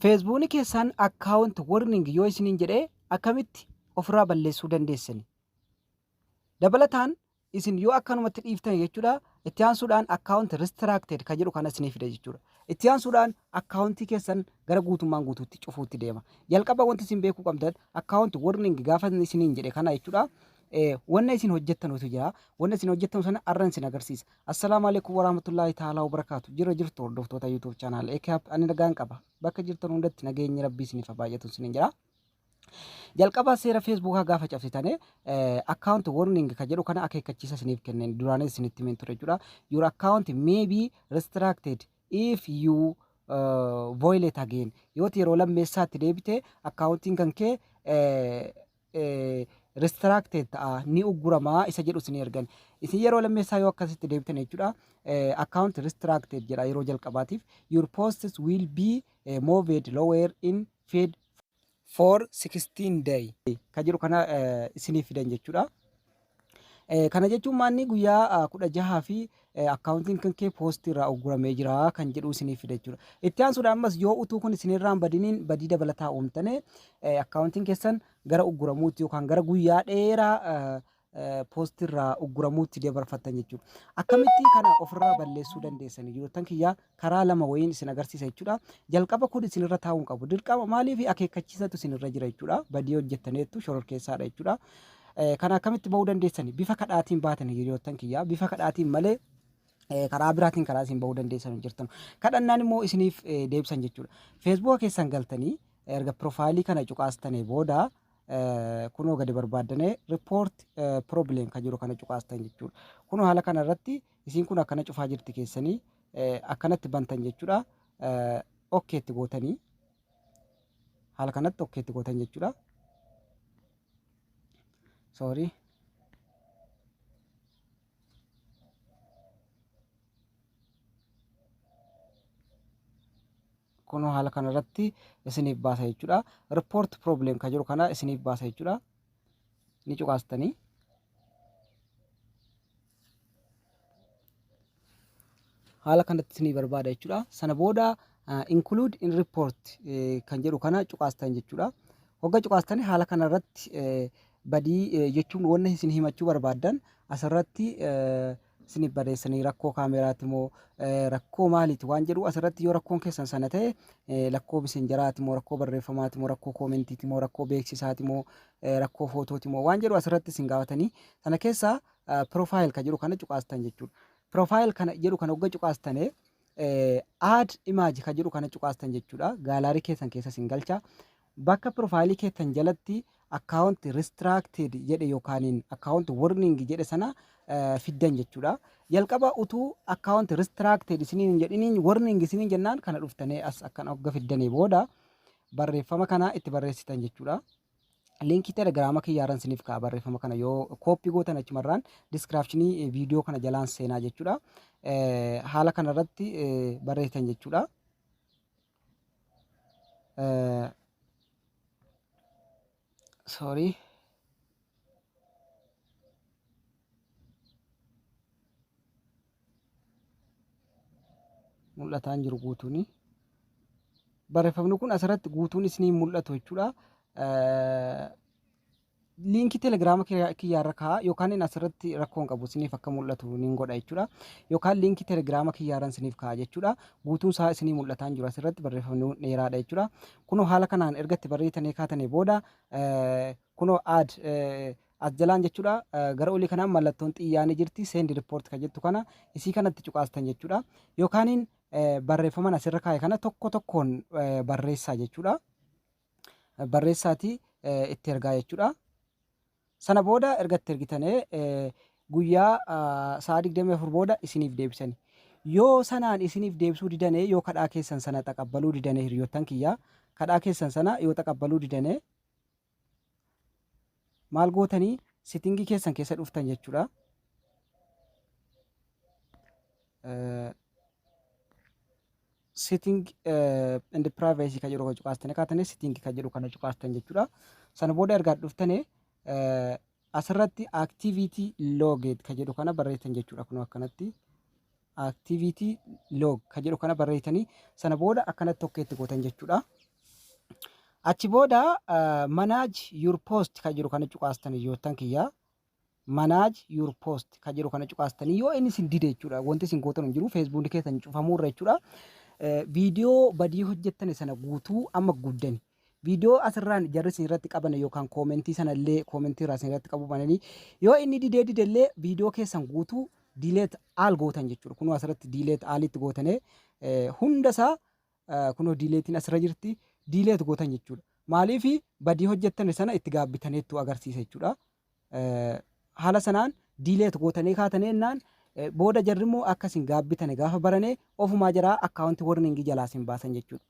Feesbuukni keessan account warning yoo isiniin jedhe akkamitti ofirraa balleessuu dandeessani? Dabalataan isin yoo akkanumatti dhiiftan jechuudha, itti aansuudhaan account restricted kan jedhu kana isinii fida jechuudha. Itti aansuudhaan akkaawuntii keessan gara guutummaan guutuutti cufuutti deema. Jalqaba wanti isin beekuu qabdan, account warning gaafa isiniin jedhe kana jechuudha. Wanna isin hojjettanutu jira. Wanna isin hojjettanu sana arran isin agarsiisa. Assalaamu alaikum warahmatullahi ta'ala wabarakaatu. Jira jirtu, hordoftoota YouTube channel AKAP? Ani nagaan qaba. Bakka jirtan hundatti nageenyi Rabbii isiniif haa baay'atu isiniin jira. Jalqaba seera Feesbuukaa gaafa cabsitane account warning kan jedhu kana akeekkachiisa isiniif kenneen duraanis isinitti himeen ture jechuudha. Your account may be restricted if you violate again. Yoo yeroo lammeessaatti deebite, akkaawuntiin kan kee restricted ta'a, ni ugguramaa isa jedhu isin ergan. Isin yeroo lammeessaa yoo akkasitti deebitan jechuudha, account restricted jedha yeroo jalqabaatiif. Your posts will be moved lower in feed for 16 day kan jedhu kana isiniif fidan jechuudha. Kana jechuun maanni guyyaa 16 fi akkaawuntiin kan kee poostii irraa ugguramee jira kan jedhu isiniif fida jechuudha. Itti aansuudhaan ammas yoo utuu kun isinirraan badiniin badii dabalataa uumtane, akkaawuntiin keessan gara ugguramuutti yookaan gara guyyaa dheeraa poostii irraa ugguramuutti dabarfattan jechuudha. Akkamitti kana ofirraa balleessuu dandeessan, hiriyoottan kiyyaa? Karaa lama wayiin isin agarsiisa jechuudha. Jalqaba kun isinirra taa'uu hin qabu. Dirqama maaliif akeekkachiisatu isinirra jira jechuudha. Badii hojjettaneettu, shororkeessaadha jechuudha. Kana akkamitti bahuu dandeessani? Bifa kadhaatiin baatan, hiriyoottan kiyyaa. Bifa kadhaatiin malee karaa biraatiin karaa isin bahuu dandeessan hin jirtan. Kadhannaan immoo isiniif deebisan jechuudha. Feesbuuka keessan galtanii erga piroofaayilii kana cuqaastanii booda, kunoo gadi barbaaddanii report problem kan jiru kana cuqaastan jechuudha. Kunoo haala kana irratti isiin kun akkana cufaa jirti, keessanii akkanatti bantan jechuudha. Okaytti gootanii, haala kanatti okaytti gootan jechuudha. Sorry. Kunoo haala kana irratti isiniif baasa jechuudha. Report problem kan jedhu kana isiniif baasa jechuudha. Ni cuqaastanii. Haala kanatti isinii barbaada jechuudha. Sana booda include in report kan jedhu kana cuqaastan jechuudha. Hogga cuqaastanii haala kana irratti badii jechuun wanna isin himachuu barbaaddan asirratti isiniif barreessanii, rakkoo kaameraati moo rakkoo maaliiti waan jedhu asirratti, yoo rakkoon keessan sana ta'e, rakkoo misenjeraati moo rakkoo barreeffamaati moo rakkoo koomentiiti moo rakkoo beeksisaati moo rakkoo footooti moo waan jedhu asirratti isin gaafatanii, sana keessaa profile kan jedhu kana cuqaastan jechuudha. Profile kana jedhu kana hogga cuqaastane, add image kan jedhu kana cuqaastan jechuudha. Gallery keessan keessa isin galcha. Bakka profaayilii keessan jalatti account restricted jedhe yookaan account warning jedhe sana fiddan jechuudha. Jalqaba utuu account restricted isiniin hin jedhiniin warning isiniin jennaan kana dhuftanii as akkana hogga fiddanii booda barreeffama kana itti barreessitan jechuudha. Liinkii Telegiraama kiyyaaran isiniif ka'a. Barreeffama kana yoo copy gootan, achumarraan descriptionii viidiyoo kana jalaan seenaa jechuudha. Haala kanarratti barreessitan jechuudha. Sorry. Mul'ataan jiru guutuuni. Barreeffamni kun asirratti guutuun isinii mul'atu jechuudha. Liinkii Telegiraama kiyyaarra kaa'a yookaan inni asirratti rakkoo hin qabu, isiniif akka mul'atu niin godha jechuudha. Yookaan liinkii Telegiraama kiyyaarra isiniif kaa'a jechuudha. Guutuun isaa isinii mul'ataa hin jiru asirratti, barreeffamni dheeraadha jechuudha. Kunoo haala kanaan erga itti barreessitanii kaatanii booda, kunoo add as jalaan jechuudha, gara olii kanaan mallattoon xiyyaa ni jirti, send report kan jettu kana isii kanatti cuqaastan jechuudha. Yookaaniin barreeffaman asirra kaa'e kana tokko tokkoon barreessaa jechuudha. Barreessaatii itti ergaa jechuudha. Sana booda erga itti ergitanii guyyaa sa'a 24 booda isiniif deebisani. Yoo sanaan isiniif deebisuu didane, yoo kadhaa keessan sana taqabbaluu didane, hiriyoottan kiyyaa, kadhaa keessan sana yoo taqabbaluu didane maal gootanii? Settingii keessan keessa dhuftan jechuudha. Setting and privacy kan jedhu kan cuqaastanii kaatanii, setting kan jedhu kana cuqaastan jechuudha. Sana booda ergaa dhuftanii asirratti activity log kan jedhu kana barreessan jechuudha. Kun akkanatti activity log kan jedhu kana barreessanii, sana booda akkanatti tokkeetti gootan jechuudha. Achi booda "Manage your post" kan jedhu kana cuqaastan, hiriyoottan kiyyaa. "Manage your post" kan jedhu kana cuqaastanii, yoo inni isin dide jechuudha, wanti isin gootan hin jiru, Feesbuukni keessan cufamuurra jechuudha. Viidiyoo badii hojjettan sana guutuu amma guddani. Viidiyoo asirraan jarri isin irratti qaban yookaan koomentii sanallee, koomentii irraa isin irratti qabu bananii, yoo inni didee didellee, viidiyoo keessan guutuu delete all gootan jechuudha. Kunoo asirratti delete allitti gootanii hunda isaa, kunoo deleteiin asirra jirti, delete gootan jechuudha. Maaliif? Badii hojjettan sana itti gaabbitaneettu agarsiisa jechuudha. Haala sanaan delete gootanii kaatanii jennaan, booda jarri immoo akka isin gaabbitane gaafa barane, ofumaa jaraa account warningii jalaa isin baasan jechuudha.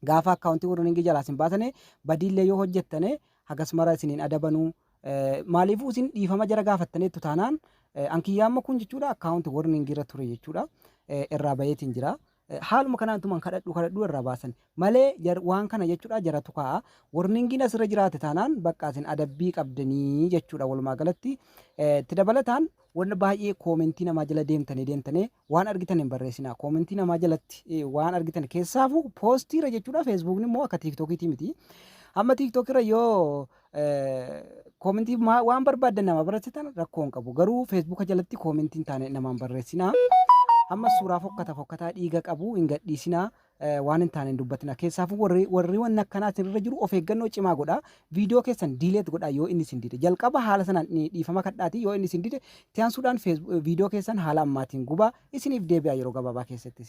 Gaafa account warningii jalaa isin baasane, badiillee yoo hojjettane hagas mara isiniin adabanuu. Maaliifuu isin dhiifama jara gaafattaneettu taanaan, ankiyyaamma kun jechuudha account warningii irra ture jechuudha, irraa bayeetiin jira. Haaluma kanaan tuman kadhadhu kadhadhu irraa baasan malee, waan kana jechuudha jaratu kaa'a. Warningiin asirra jiraate taanaan, bakka isin adabbii qabdanii jechuudha walumaa galatti. Itti dabalataan, wanna baay'ee koomentii namaa jala deemtanii deemtanii waan argitan hin barreessinaa. Koomentii namaa jalatti waan argitan, keessaafuu poostiirra jechuudha. Feesbuukni immoo akka Tiiktookiitii miti. Amma Tiiktookirra yoo koomentii waan barbaaddan nama barreessitan rakkoo hin qabu. Garuu Feesbuuka jalatti koomentii hin taane namaan barreessinaa. Amma suuraa fokkata fokkataa dhiiga qabu hin gadhiisinaa, waan hin taane hin dubbatina. Keessaafuu warri wanni akkanaa isinirra jiru of eeggannoo cimaa godha. Viidiyoo keessan delete godha yoo inni isin dide. Jalqaba haala sanaan dhiifama kadhaati, yoo inni isin dide, itti aansuudhaan viidiyoo keessan haala ammaatiin gubaa, isiniif deebi'a yeroo gabaabaa keessatti.